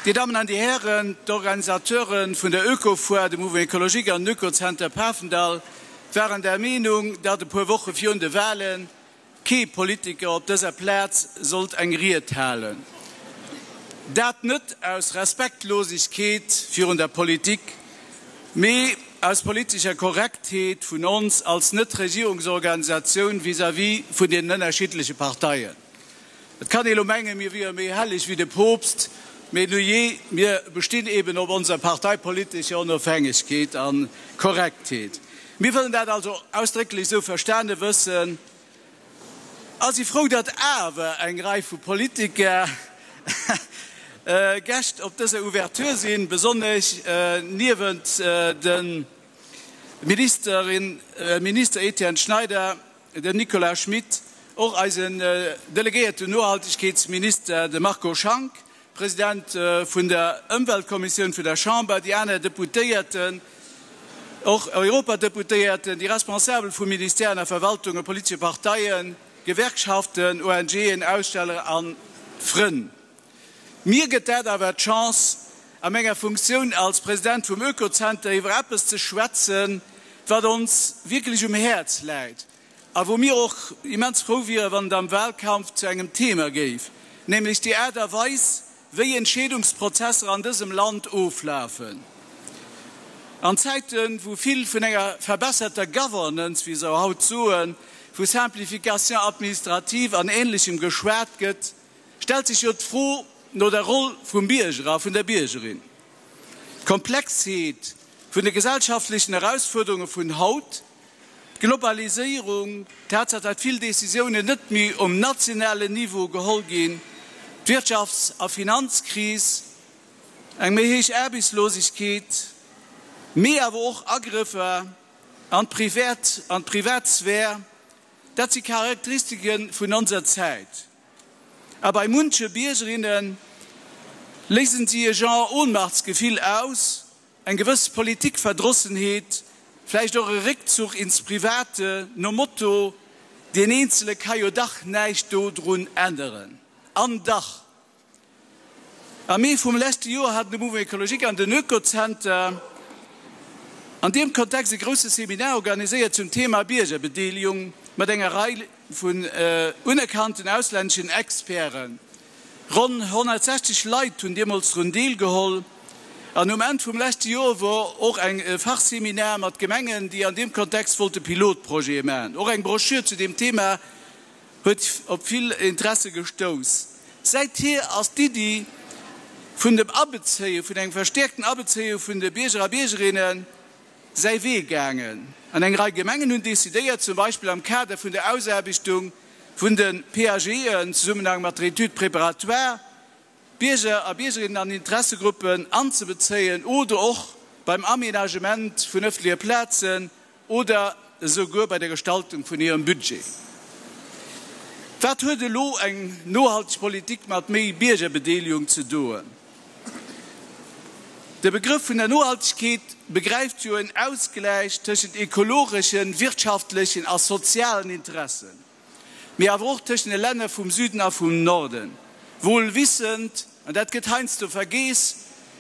Dir Dammen an Dir Hären, d'Organisateure vun der Ökofoire, de Mouvement Ecologique an den Oekozenter Pafendall waren der Meenung, datt e puer Woche virun de Wahlen kee Politiker op dëser Plaz sollt eng Ried halen. Dat net aus Respektlosegkeet virun der Politik, mee aus politescher Korrektheet vun ons als Net-Regierungsorganisatioun vis-à-vis vun den ënnerschiddleche Parteien. Et kann ee lo mengen, mir wiere méi helleg wéi de Poopst, mee nujee, mir bestinn eben op onser parteipolitescher Onofhängegkeet a Korrektheet. Mir wëllen dat also ausdrécklech esou verstane wëssen a si frou, datt awer eng Rei vu Politiker Gäscht op dëser Ouverture sinn, besonnesch niewent dem Minister Etienne Schneider, den Nicolas Schmit, och eisen delegéierten Nohaltegkeetsminister, de Marco Schank, President vun der Ëmweltkommissioun vun der Chamber, déi aner Deputéierten, och Europadeputéierten, déi Responsabel vu Ministèren a Verwaltungen, politesche Parteien, Gewerkschaften, ONGen, Aussteller a Frënn. Mir gëtt dat awer d'Chance, a menger Funktioun als President vum Oekozenter iwwer eppes ze schwätzen, wat ons wierklech um Häerz läit a wou mir och immens frou wieren, wann et am Wahlkampf zu engem Thema géif, nämlech déi Aart a Weis, wéi Entscheedungsprozesser an dësem Land oflafen. An Zäiten, wou vill vun enger verbesserter Governance, wéi se haut soen, vu Simplification administrative an Ähnlechem geschwat gëtt, stellt sech jo d'Fro no der Roll vum Bierger a vun der Biergerin. D'Komplexheet vun de gesellschaftlechen Erausfuerderunge vun haut, d'Globaliséierung, d'Tatsaach, datt vill Decisiounen net méi um nationalen Niveau geholl ginn, d'Wirtschafts a Finanzkris, eng méi héich Aarbechtslosegkeet, mee awer och Agrëffer an d'Privatsphär, dat si Charakteristike vun onser Zäit. A bei munche Biergerinne léisen si e Genre Ohnmachtsgefill aus, eng gewëss Politikverdrossenheet, vläicht och e Réckzuch ins Private nom Motto, Deen Eenzele ka jo dach näischt dodrun änneren. An dach! Am Mee vum leschte Joer haten de Mouvement Ecologique an den Oekozenter an deem Kontext e grousse Seminar organiséiert zum Thema Biergerbedeelegung mat enger Rei vun unerkannten auslänneschen Experten. Ronn 160 Leit hunn deemools drun deelgeholl. An um Enn vum leschte Joer wor och eng Fachseminar mat Gemengen, déi an deem Kontext wollte Pilotprojete maachen. Och eng Broschür zu deem Thema huet op vill Interesse gestouss. Säithier ass d'Iddi vun dem Abezéie, vun engem verstäerkten Abezéie vun de Bierger a Biergerinnen säi Wee gaangen. An eng Rei Gemengen hunn decidéiert, zum Beispill am Kader vun der Ausaarbechtung vun de PAGen, Zesummenhang mat der Étude préparatoire, Bierger a Biergerinnen an Interessegruppen anzebezéien oder och beim Aménagement vun ëffentleche Plazen oder esou guer bei der Gestaltung vun hirem Budget. Wat huet elo eng nohalteg Politik mat méi Biergerbedeelegung ze doen? De Begrëff vun der Nohaltegkeet begräift jo en Ausgläich tëschent ekologeschen, wirtschaftlechen a sozialen Interessen, mee awer och tëschent de Länner vum Süden a vum Norden, wuel wissend, an dat gëtt heiansdo vergeess,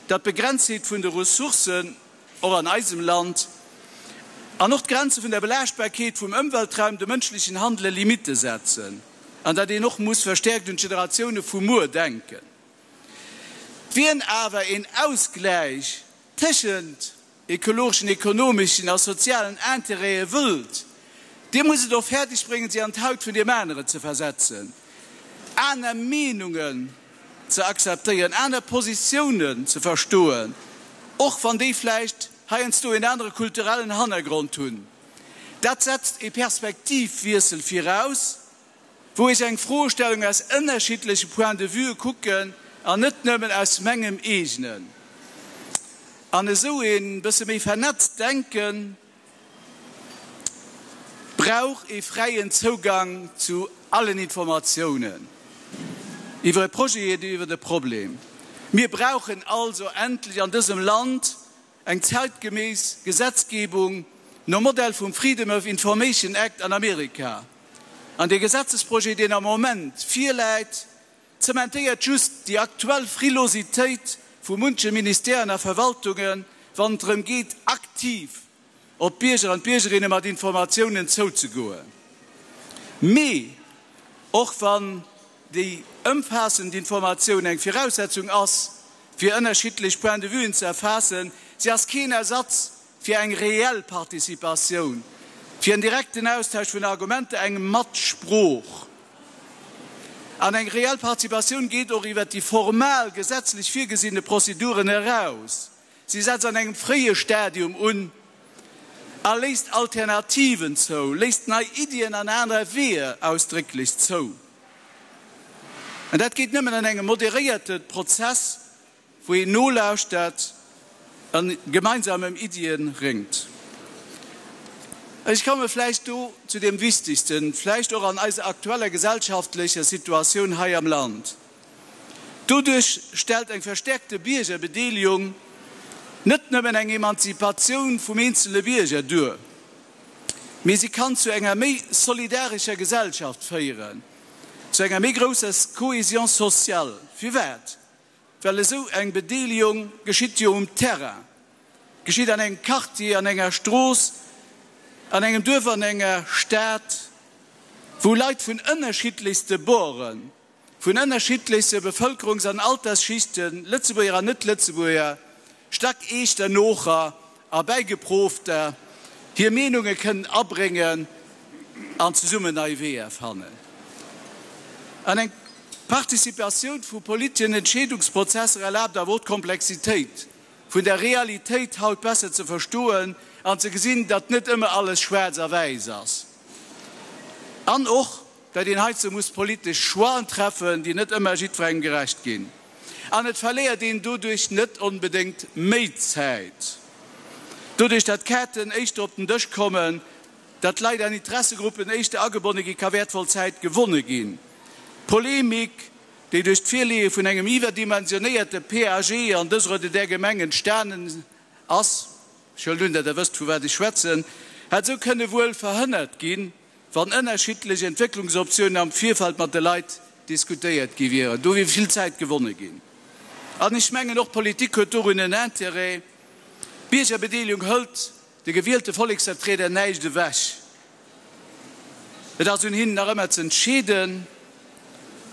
datt d'Begrenztheet vun de Ressourcen och an eisem Land, an och d'Grenze vun der Belaaschtbarkeet vum Ëmweltraum dem mënschlechen Handele Limitte setzen, an datt een och muss verstäerkt un d'Generatioune vu muer denken. Wien awer een Ausgläich tëschent ekologeschen, ekonomeschen a sozialen Intérêtë wëllt, dee muss et och fäerdeg bréngen, sech an d'Haut vun deem aneren ze versetzen, aner Meenungen ze akzeptéieren, aner Positiounen ze verstoen, och wann déi vläicht heiansdo een anere kulturellen Hannergrond hunn. Dat setzt ee Perspektivwiessel viraus, wou ech eng Froestellung aus ënnerschiddleche Point de vuë kucken an net nëmmen aus mengem eegenen. An esou ee bësse méi vernetzt Denken brauch ee fräien Zougang zu allen Informatiounen iwwer e Projet, iwwer e Problem. Mir brauchen also endlech an dësem Land eng zäitgeméiss Gesetzgebung nom Modell vum Freedom of Information Act an Amerika. An dee Gesetzesprojet, deen am Moment virläit, zementéiert just déi aktuell Frilositéit. vu munche Ministèren a Verwaltungen, wann et drëm geet, aktiv op d'Bierger an d'Biergerinne mat Informatiounen zouzegoen. Mee och wann déi ëmfaassend Informatioun eng Viraussetzung ass, fir ënnerschiddlech Point de vuen ze erfaassen, si ass keen Ersatz fir eng reell Participatioun, fir en direkten Austausch vun Argumenter, eng Matsprooch. An eng reell Participatioun geet och iwwert déi formal gesetzlech virgesinne Prozeduren eraus. Si setzt an engem fréie Stadium un a léisst Alternativen zou, léisst nei Iddien an aner Weeër ausdrécklech zou. An dat geet nëmmen an engem moderéierte Prozess, wou een nolauschtert a gemeinsam ëm Iddie réngt. Ech komme vläicht do zu deem Wichtigsten, vläicht och an eiser aktueller gesellschaftlecher Situatioun hei am Land. Doduerch stellt eng verstärkte Biergerbedeelegung net nëmmen eng Emanzipatioun vum eenzele Bierger duer, mee si kann zu enger méi solidarescher Gesellschaft féieren, zu enger méi grousser Cohésion sociale. Firwat? Well esou eng Bedeelegung geschitt jo um Terrain, geschitt an engem Quartier, an enger Strooss, an engem Duerf, an enger Stad, wou Leit vun ënnerschiddlechste Boren, vun ënnerschiddlechste Bevëlkerungs an Altersschichten, Lëtzebuerger an Net-Lëtzebuerger, Stack-Eechternocher a Bäigeproofter, hir Meenunge kënnen abréngen an zesummen nei Weeër fannen. An eng Participatioun vu politeschen Entscheedungsprozesser erlaabt awer och d'Komplexitéit vun der Realitéit haut besser ze verstoen an ze gesinn, datt net ëmmer alles schwaarz a wäiss ass an och, datt een heizou muss politesch Choixen treffen, déi net ëmmer jiddwerengem gerecht ginn. An et verléiert een doduerch net onbedéngt méi Zäit. Doduerch, datt d'Kaarten éischter op den Dësch kommen, datt Leit an Interessegruppen éischter agebonne ginn, ka wäertvoll Zäit gewonne ginn. D'Polemik, déi duerch d'Virleeë vun engem iwwerdimensionéierte PAG an dëser oder där Gemeng entstanen ass, ech huelen un, datt Der wësst, vu wat ech schwätzen, hätt esou kënne wuel verhënnert ginn, wann ënnerschiddlech Entwécklungsoptiounen am Virfeld mat de Leit diskutéiert gi wieren. Do wier vill Zäit gewonne ginn. An ech mengen, och d'Politik huet dorun en Intérêt. D'Biergerbedeelegung hëlt de gewielte Volleksvertrieder näischt ewech. Et ass un hinnen nach ëmmer ze entscheeden.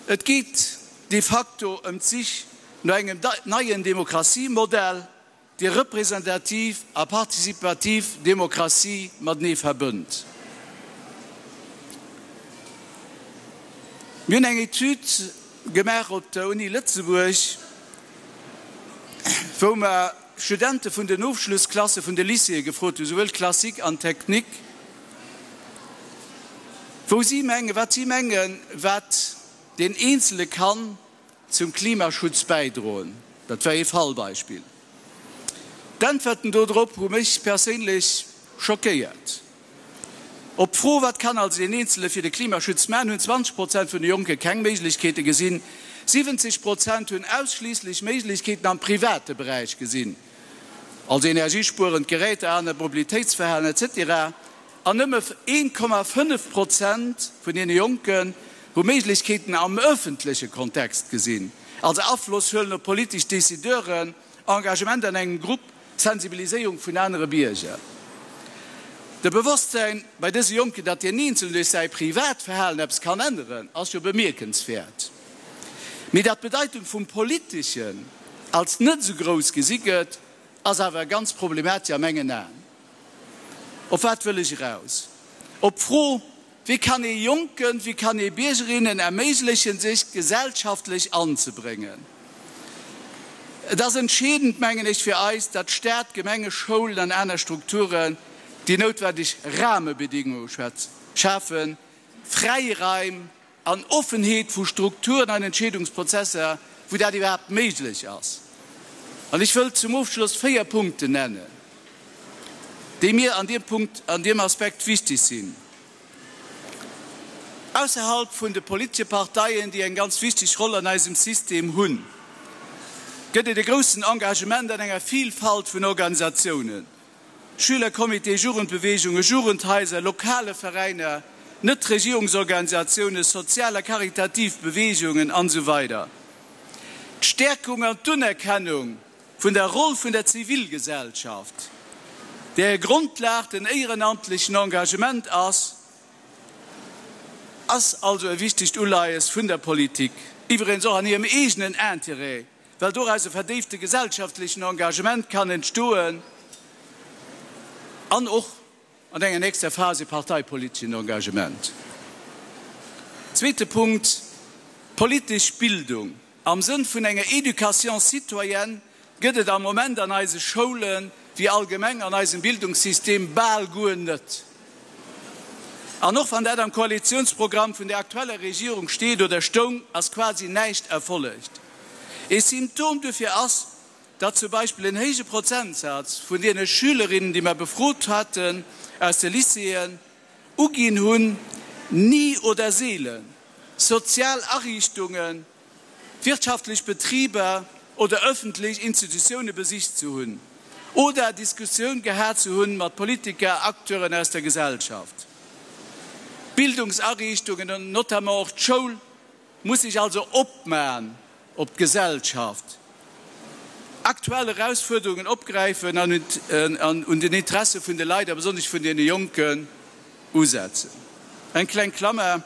Et geet de facto ëm d'Sich no engem neien Demokratiemodell, dee representativ a participativ Demokratie matenee verbënnt. Mir hunn eng Etüd gemaach op der Uni Lëtzebuerg, wou mer Studente vun den Ofschlussklasse vun de Lycéeë gefrot hunn, souwuel Classique an Technique, wou si mengen, wat si mengen, wat deen Eenzele kann zum Klimaschutz bäidroen. Dat war ee Fallbeispill. D'Äntwerten dodrop hu mech perséinlech schockéiert. Op d'Fro, Wat kann also deen Eenzele fir de Klimaschutz maachen, hunn 20 Prozent vun de Jonke keng Méiglechkeete gesinn. 70 Prozent hunn ausschliisslech Méiglechkeeten am private Beräich gesinn, also energiespuerend Geräter, anert Mobilitéitsverhalen, etc. An nëmme 1,5 Prozent vun deene Jonken hu Méiglechkeeten am ëffentleche Kontext gesinn, also Afloss huelen op politesch Decideuren, Engagement an engem Grupp, Sensibiliséierung vun anere Bierger. De Bewosstsäin bei dëse Jonken, datt deen Eenzelen duerch säi privat Verhalen eppes kann änneren, ass jo bemierkenswäert. Mee datt d'Bedeitung vum Politeschen als net esou grouss gesi gëtt, ass awer ganz problematesch a mengen Aen. Op wat wëll ech eraus? Op d'Fro, Wéi kann ee Jonken, wéi kann ee Biergerinnen erméiglechen, sech gesellschaftlech anzebréngen? Et ass entscheedend, mengen ech, fir eis, datt Staat, Gemenge, Schoulen an aner Strukturen déi noutwendeg Rahmebedingunge schafen, Fräiraim an Offenheet vu Strukturen an Entscheedungsprozesser, wou dat iwwerhaapt méiglech ass. An ech wëll zum Ofschloss 4 Punkten nennen, déi mir an deem Punkt, an deem Aspekt wichtig sinn. Ausserhalb vun de politesche Parteien, déi eng ganz wichteg Roll an eisem System hunn, gëtt et e groussen Engagement an enger Vielfalt vun Organisatiounen, Schülercomitéen, Jugendbewegungen, Jugendhaiser, lokale Veräiner, Net-Regierungsorganisatiounen, sozial a karitativ Bewegungen an esou weider. D'Stäerkung an d'Unerkennung vun der Roll vun der Zivilgesellschaft, där hir Grondlag den éierenamtlechen Engagement ass, ass also e wichtegt Uleies vun der Politik, iwweregens och an hirem eegenen Intérêt, well doraus e verdéifte gesellschaftlechen Engagement kann entstoen an och an enger nächster Phas e parteipoliteschen Engagement. Zweete Punkt, Politesch Bildung am Sënn vun enger Éducation citoyenne gëtt et am Moment an eise Schoulen, wéi allgemeng an eisem Bildungssystem, bal guer net. An och wann dat am Koalitionsprogramm vun der aktueller Regierung steet oder stoung, ass quasi näischt erfollegt. Ee Symptom dofir ass, datt zum Beispill en héije Prozentsaz vun deene Schülerinnen, déi mer befrot haten aus de Lycéeën, uginn hunn, ni oder seele sozial Ariichtungen, wirtschaftlech Betriber oder ëffentlech Institutioune besicht ze hunn oder Diskussioun gehat ze hunn mat Politiker, Acteuren aus der Gesellschaft. D'Bildungsariichtungen an notamment och d'Schoul muss sech also opmaen op d'Gesellschaft, aktuell Erausfuerderungen opgräifen an un den Interesse vun de Leit a besonnesch vun deene Jonken usetzen. Eng kleng Klammer,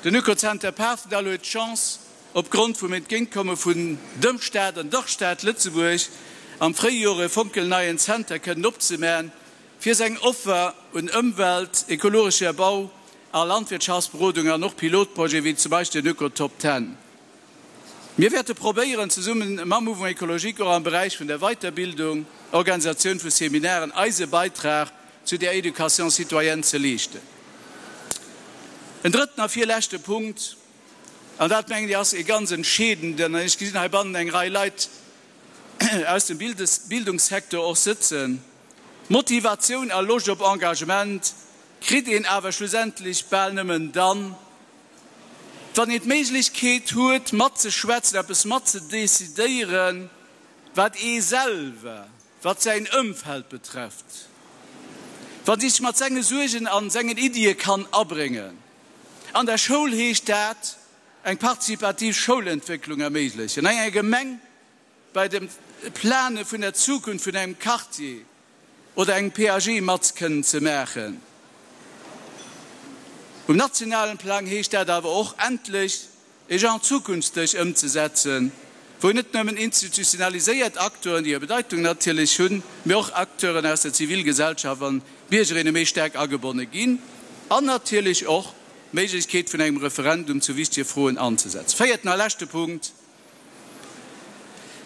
Den Oekozenter Pafendall huet d'Chance, opgrond vum Entgéintkomme vun dem Staat an der Stad Lëtzebuerg, am Fréijoer e fonkelneien Zenter kënnen opzemaen, fir seng Offer un Ëmwelt-, ekologescher Bau a Landwirtschaftsberodung an och Pilotprojete wéi zum Beispill den Oekotop Ten. Mir wäerte probéieren, zesumme mam Mouvement Ecologique och am Beräich vun der Weiterbildung, Organisatioun vu Seminaren, eise Beitrag zu där Éducation citoyenne ze leeschten. En drëtten a virleschte Punkt, an dat mengen ech ass ee ganz entscheedenden, an ech gesinn heibannen eng Rei Leit aus dem Bildungssecteur och sëtzen, Motivatioun a Loscht op Engagement kritt een awer schlussendlech bal nëmmen dann, wann een d'Méiglechkeet huet matzeschwätzen, eppes matzedecidéieren, wat ee selwer, wat säin Ëmfeld betrefft, wann ee sech mat senge Suergen a sengen Iddie kann abréngen. An der Schoul heescht dat, eng partizipativ Schoulentwécklung erméiglechen, enger Gemeng bei dem Plane vun der Zukunft vun engem Quartier oder engem PAG mat kënnen ze maachen. Um nationalen Plang heescht dat awer och, endlech e Genre Zukunftsdësch ëmzesetzen, wou net nëmmen institutionaliséiert Acteuren, déi hir Bedeitung natierlech hunn, mee och Acteuren aus der Zivilgesellschaft an Biergerinne méi staark agebonne ginn an natierlech och d'Méiglechkeet vun engem Referendum zu wichtige Froen anzesetzen. Véierten a leschte Punkt,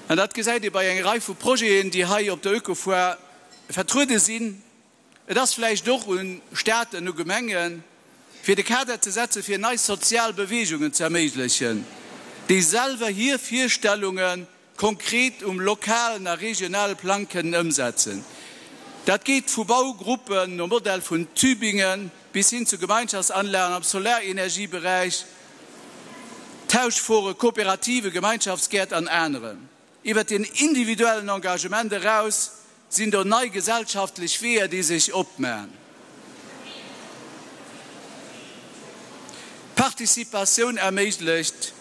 An dat gesäit ee bei enger Rei vu Projeten, déi hei op der Oekofoire vertruede sinn. Et ass vläicht och un Staaten, u Gemengen, fir de Kader ze setzen, fir nei sozial Beweegungen ze erméiglechen, déi selwer hir Virstellunge konkret um lokalen a regionale Plang kënnen ëmsetzen. Dat geet vu Baugruppen nom Modell vun Tübingen bis hin zu Gemeinschaftsanlagen am Solarenergieberäich, Tauschfore, Kooperative, Gemeinschaftsgäert an aneren. Iwwer den individuellen Engagement eraus sinn do nei gesellschaftlech Weeër, déi sech opmaen. D'Participatioun erméiglecht,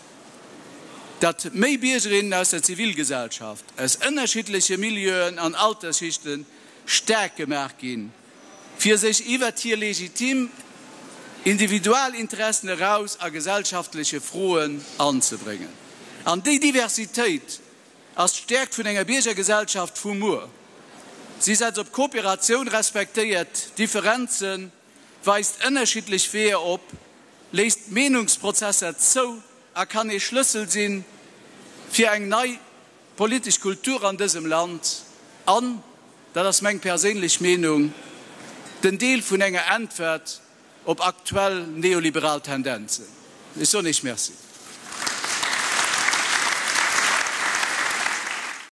datt méi Biergerinnen aus der Zivilgesellschaft, aus ënnerschiddleche Milieuen an Altersschichten staark gemaach ginn, fir sech iwwert hir legitim Individualinteressen eraus a gesellschaftleche Froen anzebréngen. An déi Diversitéit ass d'Stäerkt vun enger Biergergesellschaft vu muer. Si setzt op Kooperatioun, respektéiert Differenzen, weist ënnerschiddlech Weeër op, léisst Meenungsprozesser zou a kann ee Schlëssel sinn fir eng nei politesch Kultur an dësem Land an, dat ass meng perséinlech Meenung, den Deel vun enger Äntwert op aktuell neoliberal Tendenzen. Ech soen Iech Merci.